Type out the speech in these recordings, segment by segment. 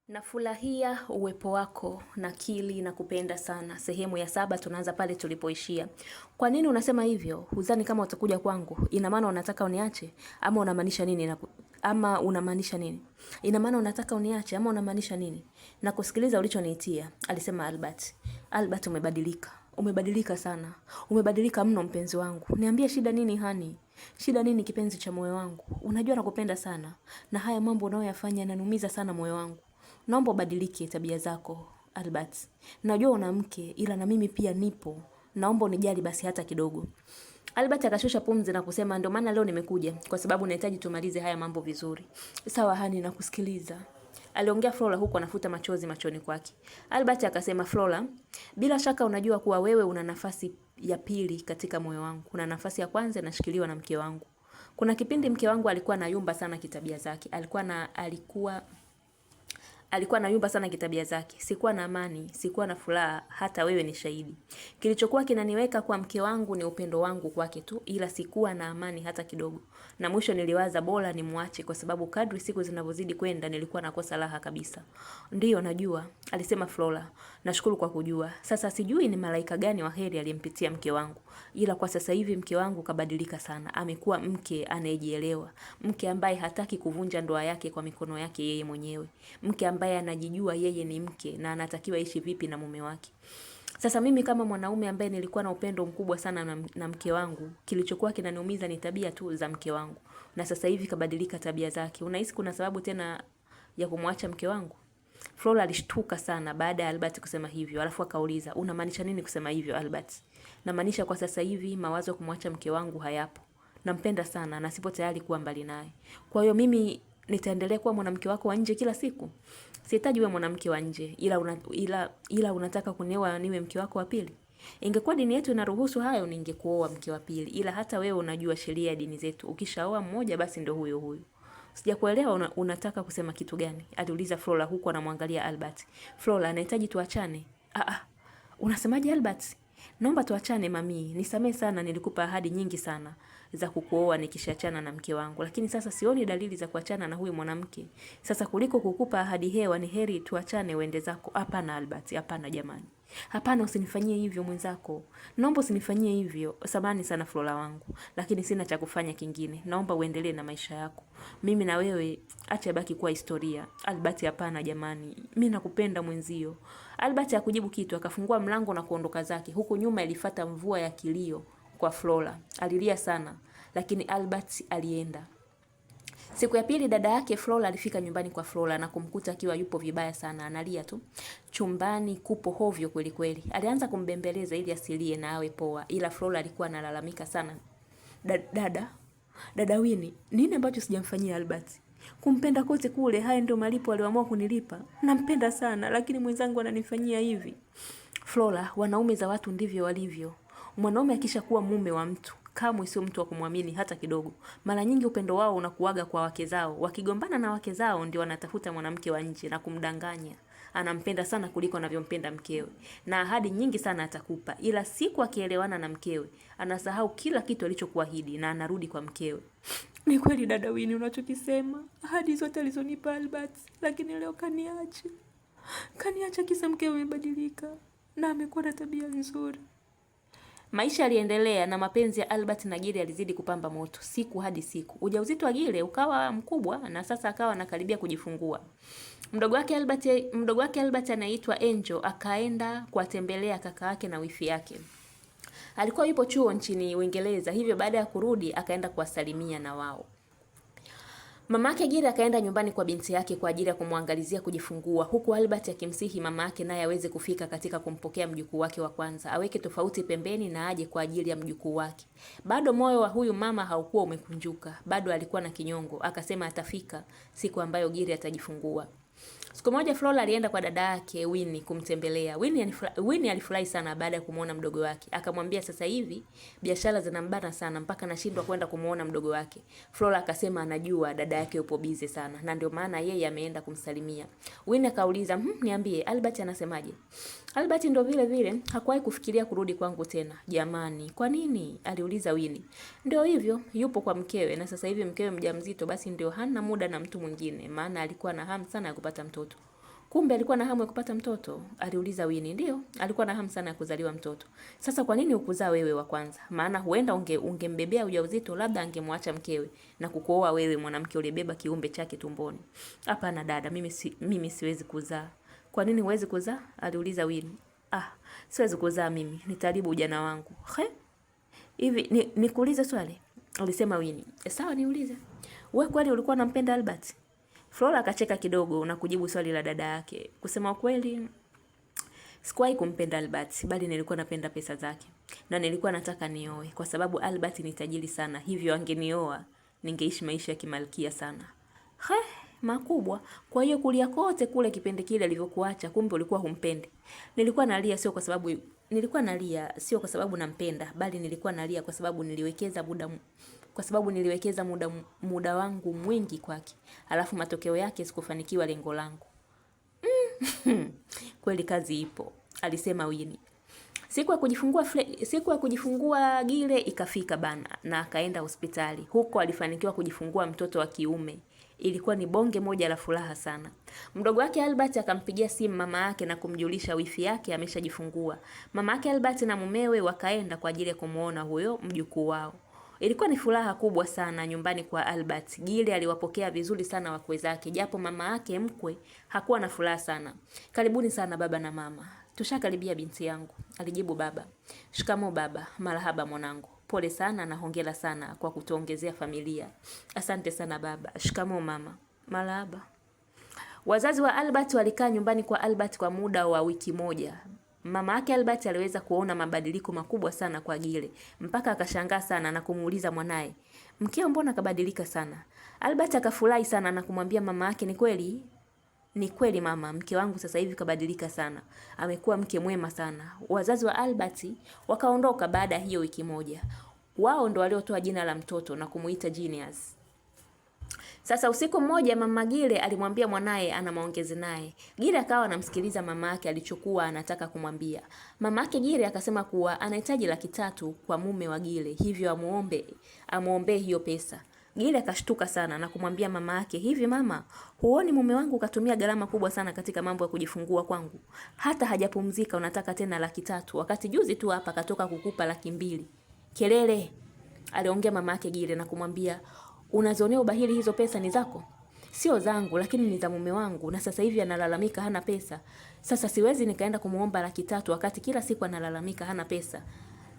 Nafurahia uwepo wako nakili na kupenda sana. Sehemu ya 7 tunaanza pale tulipoishia. Kwa nini unasema hivyo? Huzani kama utakuja kwangu. Ina maana unataka uniache ama unamaanisha nini? Ama unamaanisha nini? Ina maana unataka uniache ama unamaanisha nini? Na kusikiliza ulichoniitia, alisema Albert. Albert, umebadilika. Umebadilika sana. Umebadilika mno mpenzi wangu. Niambie shida nini hani? Shida nini kipenzi cha moyo wangu? Unajua nakupenda sana. Na haya mambo unayoyafanya yananiumiza sana moyo wangu. Naomba ubadilike tabia zako, Albert. Najua una mke ila na mimi pia nipo. Naomba unijali basi hata kidogo. Albert akashusha pumzi na kusema ndio maana leo nimekuja kwa sababu nahitaji tumalize haya mambo vizuri. Sawa hani, nakusikiliza. Aliongea Flora huku anafuta machozi machoni kwake. Albert akasema, Flora, bila shaka unajua kuwa wewe una nafasi ya pili katika moyo wangu. Kuna nafasi ya kwanza inashikiliwa na mke wangu. Kuna kipindi mke wangu alikuwa anayumba sana kitabia zake. Alikuwa anayumba sana kitabia zake. Sikuwa na amani, sikuwa na furaha, hata wewe ni shahidi. Kilichokuwa kinaniweka kwa mke wangu ni upendo wangu kwake tu, ila sikuwa na amani hata kidogo. Na mwisho niliwaza bora nimwache kwa sababu kadri siku zinavyozidi kwenda nilikuwa nakosa raha kabisa. Ndiyo najua, alisema Flora. Nashukuru kwa kujua. Sasa sijui ni malaika gani wa heri aliyempitia mke wangu. Ila kwa sasa hivi mke wangu kabadilika sana. Amekuwa mke anayejielewa, mke ambaye hataki kuvunja ndoa yake kwa mikono yake yeye mwenyewe. Mke ambaye anajijua yeye ni mke na anatakiwa ishi vipi na mume wake. Sasa mimi kama mwanaume ambaye nilikuwa na upendo mkubwa sana na mke wangu, kilichokuwa kinaniumiza ni tabia tu za mke wangu. Na sasa hivi kabadilika tabia zake. Unahisi kuna sababu tena ya kumwacha mke wangu? Flora alishtuka sana baada ya Albert kusema hivyo, alafu akauliza, unamaanisha nini kusema hivyo Albert? Namaanisha kwa sasa hivi mawazo ya kumwacha mke wangu hayapo. Nampenda sana na sipo tayari kuwa mbali naye. Kwa hiyo mimi nitaendelea kuwa mwanamke wako wa nje kila siku? Sihitaji uwe mwanamke wa nje, ila unataka kunioa niwe mke wako wa pili? Ingekuwa dini yetu inaruhusu hayo ningekuoa mke wa pili, ila hata wewe unajua sheria ya dini zetu. Ukishaoa mmoja basi ndio huyo huyo. Sijakuelewa unataka kusema kitu gani? Aliuliza Flora huku anamwangalia Albert. Flora, anahitaji tuachane. Ah ah. Unasemaje Albert? Naomba tuachane mami. Nisamee sana, nilikupa ahadi nyingi sana za kukuoa nikishaachana na mke wangu. Lakini sasa sioni dalili za kuachana na huyu mwanamke. Sasa kuliko kukupa ahadi hewa ni heri tuachane uende zako. Hapana Albert, hapana jamani. Hapana, usinifanyie hivyo mwenzako. Naomba usinifanyie hivyo. Samahani sana Flora wangu, lakini sina cha kufanya kingine. Naomba uendelee na maisha yako. Mimi na wewe acha baki kuwa historia. Albert, hapana jamani. Mimi nakupenda mwenzio. Albert hakujibu kitu, akafungua mlango na kuondoka zake. Huku nyuma ilifuata mvua ya kilio kwa Flora. Alilia sana, lakini Albert alienda. Siku ya pili dada yake Flora alifika nyumbani kwa Flora na kumkuta akiwa yupo vibaya sana, analia tu. Chumbani kupo hovyo kweli kweli. Alianza kumbembeleza ili asilie na awe poa, ila Flora alikuwa analalamika sana. Dada Winnie, nini ambacho sijamfanyia Albert? Kumpenda kote kule, haya ndio malipo aliyoamua kunilipa. Nampenda sana, lakini mwenzangu ananifanyia hivi. Flora, wanaume za watu ndivyo walivyo. Mwanaume akishakuwa mume wa mtu kamwe sio mtu wa kumwamini hata kidogo. Mara nyingi upendo wao unakuwaga kwa wake zao. Wakigombana na wake zao ndio wanatafuta mwanamke wa nje na kumdanganya. Anampenda sana kuliko anavyompenda mkewe. Na ahadi nyingi sana atakupa, ila siku akielewana na mkewe, anasahau kila kitu alichokuahidi na anarudi kwa mkewe. Ni kweli dada Winnie unachokisema. Ahadi zote alizonipa Albert, lakini leo kaniacha. Kaniacha kisa mkewe amebadilika na amekuwa na tabia nzuri. Maisha yaliendelea na mapenzi ya Albert na Gile yalizidi kupamba moto siku hadi siku. Ujauzito wa Gile ukawa mkubwa na sasa akawa anakaribia kujifungua. Mdogo wake Albert anaitwa Angel akaenda kuwatembelea kaka yake na wifi yake. Alikuwa yupo chuo nchini Uingereza, hivyo baada ya kurudi akaenda kuwasalimia na wao. Mamake Gile akaenda nyumbani kwa binti yake kwa ajili ya kumwangalizia kujifungua, huku Albert akimsihi mama yake naye aweze kufika katika kumpokea mjukuu wake wa kwanza, aweke tofauti pembeni na aje kwa ajili ya mjukuu wake. Bado moyo wa huyu mama haukuwa umekunjuka, bado alikuwa na kinyongo, akasema atafika siku ambayo Gile atajifungua. Siku moja Flora alienda kwa dada yake Winnie kumtembelea. Winnie alifurahi sana baada ya kumuona mdogo wake. Akamwambia sasa hivi biashara zinambana sana mpaka anashindwa kwenda kumuona mdogo wake. Flora akasema anajua dada yake yupo busy sana na ndio maana yeye ameenda kumsalimia. Winnie akauliza, niambie Albert anasemaje?" Albert ndo vile vile hakuwahi kufikiria kurudi kwangu tena. Jamani, kwa nini? Aliuliza Winnie. Ndio hivyo, yupo kwa mkewe na sasa hivi mkewe mjamzito, basi ndio hana muda na mtu mwingine, maana alikuwa na hamu sana ya kupata mtoto. Kumbe alikuwa na hamu ya kupata mtoto? Aliuliza Winnie. Ndio, alikuwa na hamu sana ya kuzaliwa mtoto. Sasa kwa nini hukuzaa wewe wa kwanza? Maana huenda ungembebea ujauzito, labda angemwacha mkewe na kukuoa wewe, mwanamke uliyebeba kiumbe chake tumboni. Hapana dada, mimi siwezi kuzaa. Kwa nini huwezi kuzaa? Aliuliza Winnie. Ah, siwezi kuzaa mimi, nitaharibu ujana wangu. He? Hivi nikuulize swali? Alisema Winnie. Sawa, niulize. Wewe kweli ulikuwa unampenda Albert? Flora akacheka kidogo na kujibu swali la dada yake. Kusema kweli, sikuwahi kumpenda Albert, bali nilikuwa napenda pesa zake. Na nilikuwa nataka nioe kwa sababu Albert ni tajiri sana, hivyo angenioa ningeishi maisha ya kimalkia sana. He, makubwa. Kwa hiyo kulia kote kule kipindi kile alivyokuacha, kumbe ulikuwa humpendi. Nilikuwa nalia sio kwa sababu nilikuwa nalia sio kwa sababu nampenda, bali nilikuwa nalia kwa sababu niliwekeza muda wangu mwingi kwake. Alafu matokeo yake sikufanikiwa lengo langu. Kweli kazi ipo, alisema Winnie. Siku ya kujifungua Gile ikafika bana, na akaenda hospitali. Huko alifanikiwa kujifungua mtoto wa kiume. Ilikuwa ni bonge moja la furaha sana. Mdogo wake Albert akampigia simu mama yake na kumjulisha wifi yake ameshajifungua. Mama yake Albert na mumewe wakaenda kwa ajili ya kumuona huyo mjukuu wao. Ilikuwa ni furaha kubwa sana nyumbani kwa Albert. Gile aliwapokea vizuri sana wakwe zake, japo mama yake mkwe hakuwa na furaha sana. Karibuni sana baba na mama. Tushakaribia binti yangu, alijibu baba. Shikamoo baba. Marahaba mwanangu. Pole sana na hongera sana kwa kutuongezea familia. Asante sana baba. Shikamoo mama. Marahaba. Wazazi wa Albert walikaa nyumbani kwa Albert kwa muda wa wiki moja. Mama yake Albert aliweza kuona mabadiliko makubwa sana kwa Gile, mpaka akashangaa sana na kumuuliza mwanae, mkeo mbona kabadilika sana? Albert akafurahi sana na kumwambia mama yake, ni kweli mama, mke wangu sasa hivi kabadilika sana. Amekuwa mke mwema sana. Wazazi wa Albert wakaondoka baada ya hiyo wiki moja. Wao ndo waliotoa jina la mtoto na kumuita Genius. Sasa usiku mmoja mama Gile alimwambia mwanaye ana maongezi naye. Gile akawa anamsikiliza mama yake alichokuwa anataka kumwambia. Mama yake Gile akasema kuwa anahitaji 300,000 kwa mume wa Gile, hivyo amuombe hiyo pesa. Gile akashtuka sana na kumwambia mama yake, hivi mama, huoni mume wangu katumia gharama kubwa sana katika mambo ya kujifungua kwangu? Hata hajapumzika unataka tena 300,000, wakati juzi tu hapa katoka kukupa 200,000. Kelele, aliongea mama yake Gile na kumwambia, unazionea ubahili hizo pesa ni zako? Sio zangu, lakini ni za mume wangu, na sasa hivi analalamika hana pesa. Sasa siwezi nikaenda kumuomba 300,000 wakati kila siku analalamika hana pesa.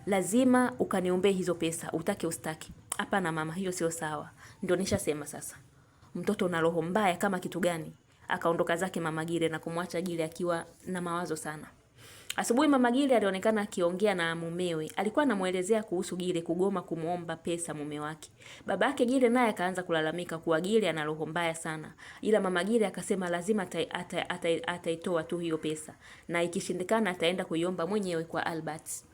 Lazima ukaniombee hizo pesa, utake ustake. Hapana mama, hiyo sio sawa. Ndio nishasema sasa. Mtoto una roho mbaya kama kitu gani? Akaondoka zake mama Gile na kumwacha Gile akiwa na mawazo sana. Asubuhi mama Gile alionekana akiongea na mumewe. Alikuwa anamuelezea kuhusu Gile kugoma kumuomba pesa mume wake. Babake Gile naye akaanza kulalamika kuwa Gile ana roho mbaya sana. Ila mama Gile akasema lazima ataitoa tu hiyo pesa, na ikishindikana ataenda kuiomba mwenyewe kwa Albert.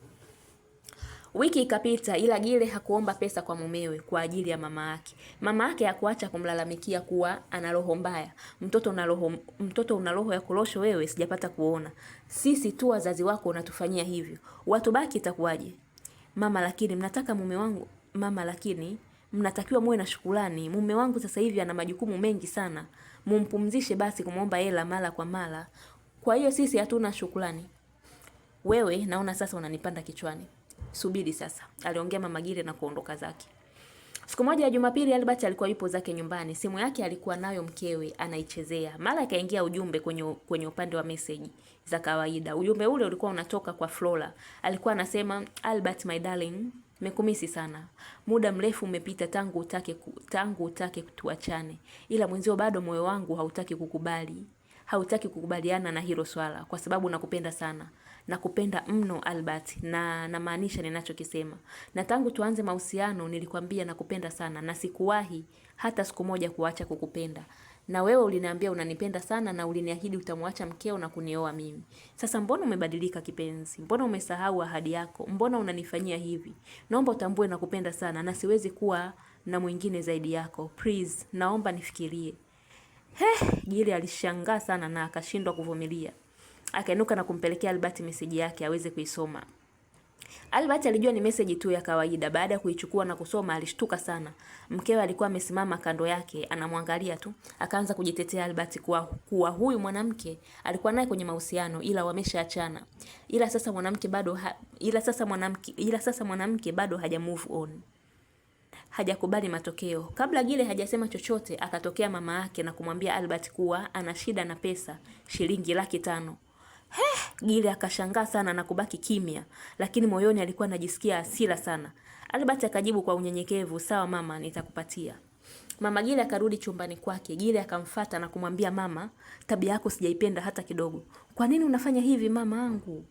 Wiki ikapita, ila Gile hakuomba pesa kwa mumewe kwa ajili ya mama yake. Mama yake hakuacha kumlalamikia kuwa ana roho mbaya. Mtoto una roho ya korosho wewe, sijapata kuona. Sisi tu wazazi wako unatufanyia hivyo. Watu baki itakuwaje? Mama, lakini mnataka mume wangu, mama lakini mnatakiwa muwe na shukrani. Mume wangu sasa hivi ana majukumu mengi sana. Mumpumzishe basi kumuomba hela mara kwa mara. Kwa hiyo sisi hatuna shukrani. Wewe naona sasa unanipanda kichwani. Subiri sasa, aliongea mama Gile na kuondoka zake. Siku moja ya Jumapili Albert alikuwa yupo zake nyumbani. Simu yake alikuwa nayo mkewe anaichezea. Mara akaingia ujumbe kwenye upande wa message za kawaida. Ujumbe ule ulikuwa unatoka kwa Flora. Alikuwa anasema, Albert my darling, nimekumisi sana. Muda mrefu umepita tangu utake tuachane. Ila mwenzio bado moyo wangu hautaki kukubali. Hautaki kukubaliana na hilo swala kwa sababu nakupenda sana. Nakupenda mno Albert, na namaanisha ninachokisema. Na tangu tuanze mahusiano nilikwambia nakupenda sana, na sikuwahi hata siku moja kuacha kukupenda. Na wewe uliniambia unanipenda sana na uliniahidi utamwacha mkeo na kunioa mimi. Sasa mbona umebadilika kipenzi? Mbona umesahau ahadi yako? Mbona unanifanyia hivi? Naomba utambue nakupenda sana na siwezi kuwa na mwingine zaidi yako. Please, naomba nifikirie. Gile alishangaa sana na akashindwa kuvumilia. Akainuka na kumpelekea Albert message yake aweze kuisoma. Albert alijua ni message tu ya kawaida. Baada ya kuichukua na kusoma alishtuka sana. Mkewe alikuwa amesimama kando yake anamwangalia tu. Akaanza kujitetea Albert kuwa huyu mwanamke alikuwa naye kwenye mahusiano ila wameshaachana. Ila sasa mwanamke bado haja move on. Hajakubali matokeo. Kabla Gile hajasema chochote, akatokea mama yake na kumwambia Albert kuwa ana shida na pesa shilingi 500,000. He, Gile akashangaa sana na kubaki kimya, lakini moyoni alikuwa anajisikia hasira sana. Albert akajibu kwa unyenyekevu, sawa mama, nitakupatia. Mama Gile akarudi chumbani kwake. Gile akamfata na kumwambia, mama, tabia yako sijaipenda hata kidogo. Kwa nini unafanya hivi mama angu?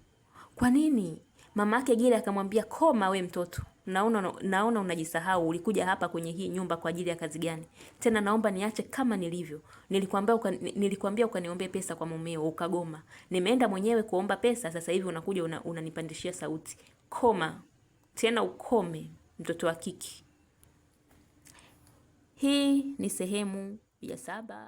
Kwa nini? Mama yake Gile akamwambia, koma we mtoto. Naona unajisahau. Ulikuja hapa kwenye hii nyumba kwa ajili ya kazi gani? Tena naomba niache kama nilivyo. Nilikwambia ukaniombee pesa kwa mumeo, ukagoma. Nimeenda mwenyewe kuomba pesa, sasa hivi unakuja unanipandishia sauti. Koma. Tena ukome mtoto wa kike. Hii ni sehemu ya 7.